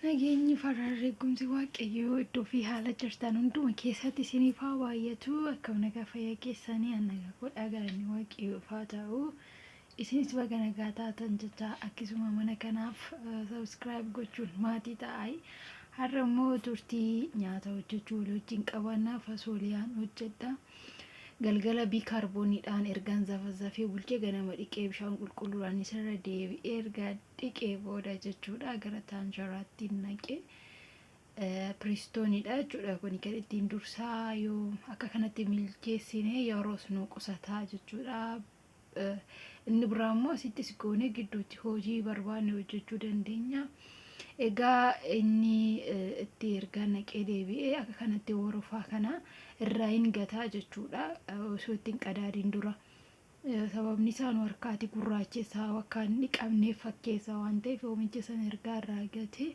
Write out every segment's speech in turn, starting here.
Nageenyi fararri eegumsi waaqayyoo iddoo fi haala jirtan hunduma keessatti isiniif haa baay'atu. Akkam nagaa fayyaa keessanii an nagaa godhaa galanni waaqayyoof haa ta'u. Isinis baga nagaa taatan jecha akkasuma mana kanaaf subscribe gochuun maatii ta'aa. Har'a immoo turtii nyaata hojjechuu walii wajjin qabanna fasooliyaan hojjedha. Galgala biikaarbooniidhaan ergaan zafazafee bulchee ganama dhiqee bishaan qulqulluudhaan isarra deebi'ee ergaa dhiqee booda jechuudha gara taanjaraatti naqee piristooniidha jechuudha. Kun kan ittiin dursaa yoo akka kanatti milkeessine yeroos nu qusataa jechuudha. Inni biraa immoo asittis goonee gidduutti hojii barbaanne hojjechuu dandeenya. Egaa inni itti ergaa naqee deebi'ee akka kanatti worofaa kana irraa hin gataa jechuudha. Osoo ittiin qadaadiin dura. Sababni isaa nu harkaati gurraachessaa akka hin dhiqamneef fakkeessa waan ta'eef oomicha sana ergaa irraa gatee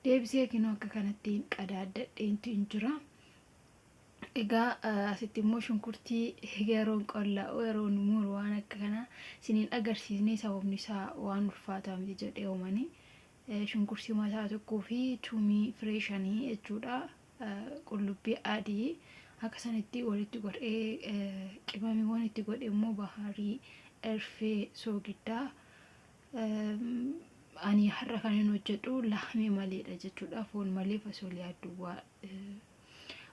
deebisee kinoo akka kanatti qadaaddadheentu hin jira. Egaa asitti immoo shunkurtii yeroon qolla'u yeroon muru waan akka kanaa isiniin agarsiisnee sababni isaa waan ulfaataa miti jedhee uumanii shunkurtii mataa tokkoo fi tuumii firee shanii jechuudha. Qullubbii adii akka sanitti walitti godhee qimamiiwwan itti godhe immoo baharii, erfee, soogiddaa ani har'a kan hin hojjedhu laahmee maleedha jechuudha. Foon malee fasooliyaa duwwaa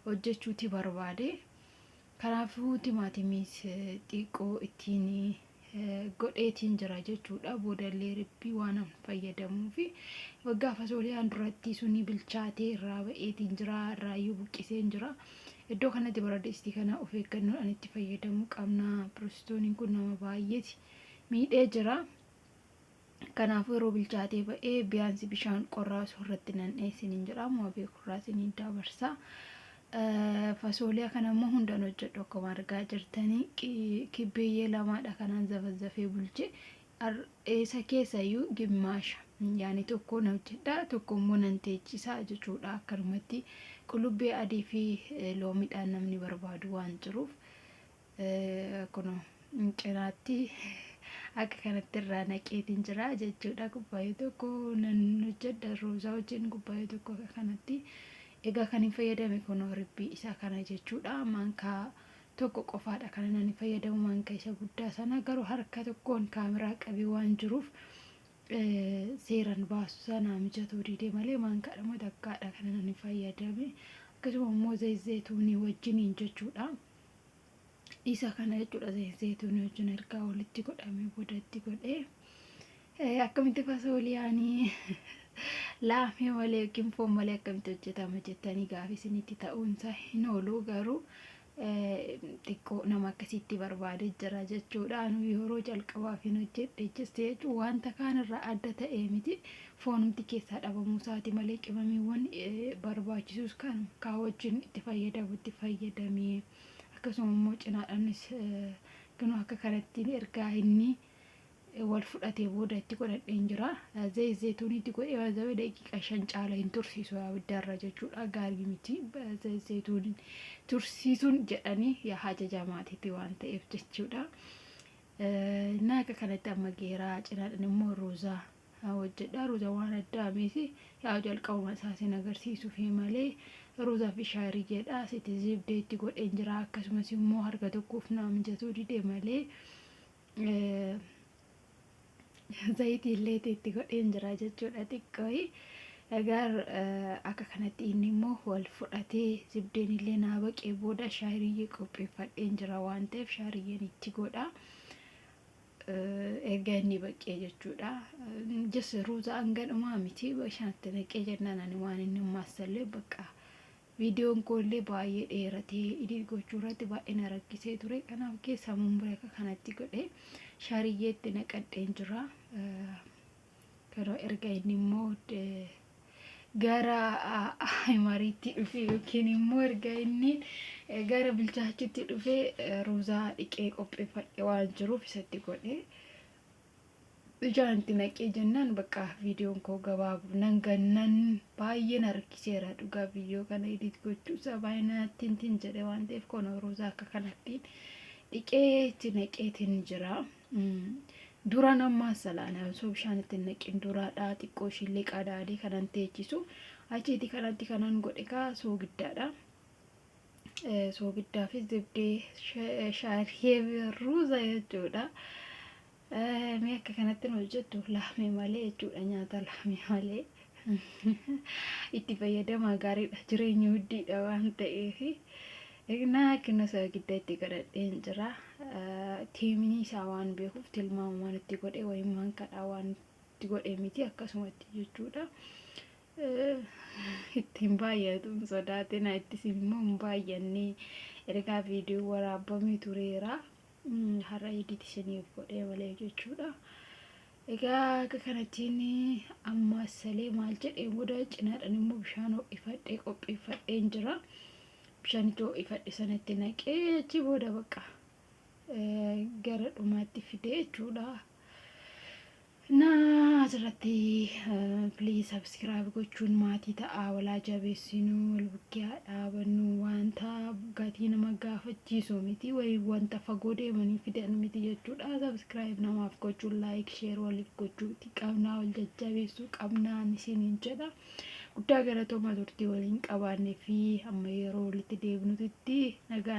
hojjechuuti barbaade. Kanaafuu timaatimiis xiqqoo ittiin godheetiin jira jechuudha. Boodallee ribbii waan fayyadamuu fi waggaa fasooliyaan duratti suni bilchaatee irraa ba'eetiin jira. Irraayyuu buqqiseen jira. Iddoo kanatti baradistii kana of eeggannoodhaan itti fayyadamuu qabna. Piristooniin kun nama baay'eeti miidhee jira. Kanaafuu yeroo bilchaatee ba'ee biyaansi bishaan qorraa osoo irratti nan isiniin jedha. Amma beekurraa isiniin dabarsa. Fasooliyaa kana immoo hundaan hojjedhu akkuma argaa jirtanii kibbeeyyee lamaadha kanaan zafazafee bulche. Isa keessayyuu gimmaasha. Yaani tokko na hojjedha tokko immoo nan teechisa jechuudha. Akkanumatti qullubbii adii fi loomiidhaan namni barbaadu waan jiruuf kun cinaatti akka kanatti irraa naqeetiin jira jechuudha. Kubbaayyaa tokko nan hojjedha roozaa wajjin kubbaayyaa tokko akka kanatti. Egaa kan hin fayyadame kun ribbii isaa kana jechuudha. Maankaa tokko qofaadha kan nan fayyadamu maankaa isa guddaa sana garuu harka tokkoon kaameraa qabee waan jiruuf seeran baasu sana mijatuu didee malee maankaadhuma takkaadha kan nan fayyadame. Akkasuma immoo zayituunii wajjiniin jechuudha. Isa kana jechuudha zayituunii wajjin ergaa walitti godhamee boodatti godhee akkamitti fasooliyaanii laamee malee yookiin foon malee akkamitti hojjetama jettanii gaafa isinitti ta'uunsa hin oolu garuu xiqqoo nama akkasitti barbaadee jira jechuudha. Anu yeroo jalqabaaf hin hojjedhe jechuun wanta kaanirraa adda ta'ee miti foonumti keessaa dhabamuu isaati malee qimamiiwwan barbaachisus kan kaa wajjin itti fayyadamu itti fayyadamee akkasuma immoo cinaadhaanis kunoo akka kanatti ergaa inni wal fudhatee booda itti godhadheen jira. Zayituun itti godhee waan daqiiqaa 5 caala hin tursiisu abiddarra jechuudha. Gaarii miti zayituun tursiisuun jedhanii yaa hajaja maatiitti waan ta'eef jechuudha. Na akka kanatti amma geeraa cinaadhaan immoo ruuzaa hojjedha. Ruuzaa waan addaa miti yaa jalqabuma isaa isin agarsiisuuf malee ruuzaa fi shaayirii jedha. Asitti zibdee itti godheen jira. Akkasumas immoo harka tokkoof naa mijatuu dide malee zayitii illee itti godheen jira jechuudha xiqqooyi. Egaa akka kanatti inni immoo wal fudhatee zibdeen illee naa baqee booda shaayiriyyee qopheeffadheen jira waan ta'eef shaayiriyyeen itti godha. Erga inni baqee jechuudha. Jas ruuza hanga dhumaa miti bishaanitti naqee jennaan ani waan inni maassallee bakka viidiyoon koo illee baay'ee dheeratee edit gochuu irratti baay'ee na rakkisee ture. Kanaaf keessaa mummurii akka kanatti godhee shaariyyeetti naqadheen jira. Yeroo erga inni immoo gara himariitti dhufe yookiin immoo erga inni gara bilchaachuutti dhufe ruuzaa dhiqee qopheeffadhe waan jiruuf isatti godhee bishaan itti naqee jennaan bakka viidiyoon koo gabaabu nan gannan baay'ee na rakkiseera dhugaa viidiyoo kana edit gochuu isaa baay'ee natti hin jedhe waan ta'eef kun ruuzaa akka kanatti dhiqee itti naqeetiin jira. Duraan ammaa salaana osoo bishaan itti hin naqin duraadha xiqqoo ishiillee qadaadee kanan teechisu achiiti kanatti kanan godhe kaa soogiddaadha. Soogiddaa fi zibdee shaariyee ruuza jechuudha. Mee akka kanatti hojjettu laamee malee jechuudha, nyaata laamee malee. Itti fayyadamaa gaariidha, jireenya guddiidha waan ta'eef. Naa akkana soogidda itti godhadheen jira. Tiimni isaa waan beekuuf tilmaama waan itti godhe wayii waan kadhaa waan itti godhe miti, akkasumatti jechuudha. Ittiin baay'atu hin sodaatina, ittis immoo hin baay'anne, ergaa viidiyoo waraabamee tureera. Har'a edit isiniif godhee malee jechuudha. Egaa akka kanattiin amma salee maal jedhee booda cinaadhaan immoo bishaan ho'ifadhee qopheeffadheen jira. Bishaanicha ho'ifadhe sanatti naqee achi booda bakka gara dhumaatti fidee jechuudha. Na asirratti please subscribe gochuun maatii ta'aa, walaa jabeessinuu, wal bukkee dhaabannu. Wanta gatii nama gaafachiisu miti, wayii wanta fagoo deemanii fidan miti jechuudha. Subscribe namaaf gochuun, like, share waliif gochuuti qabnaa, wal jajjabeessuu qabnaan isiniin jedha. Guddaa galatoomaa turtii waliin qabaannee fi amma yeroo walitti deebinutti nagaan.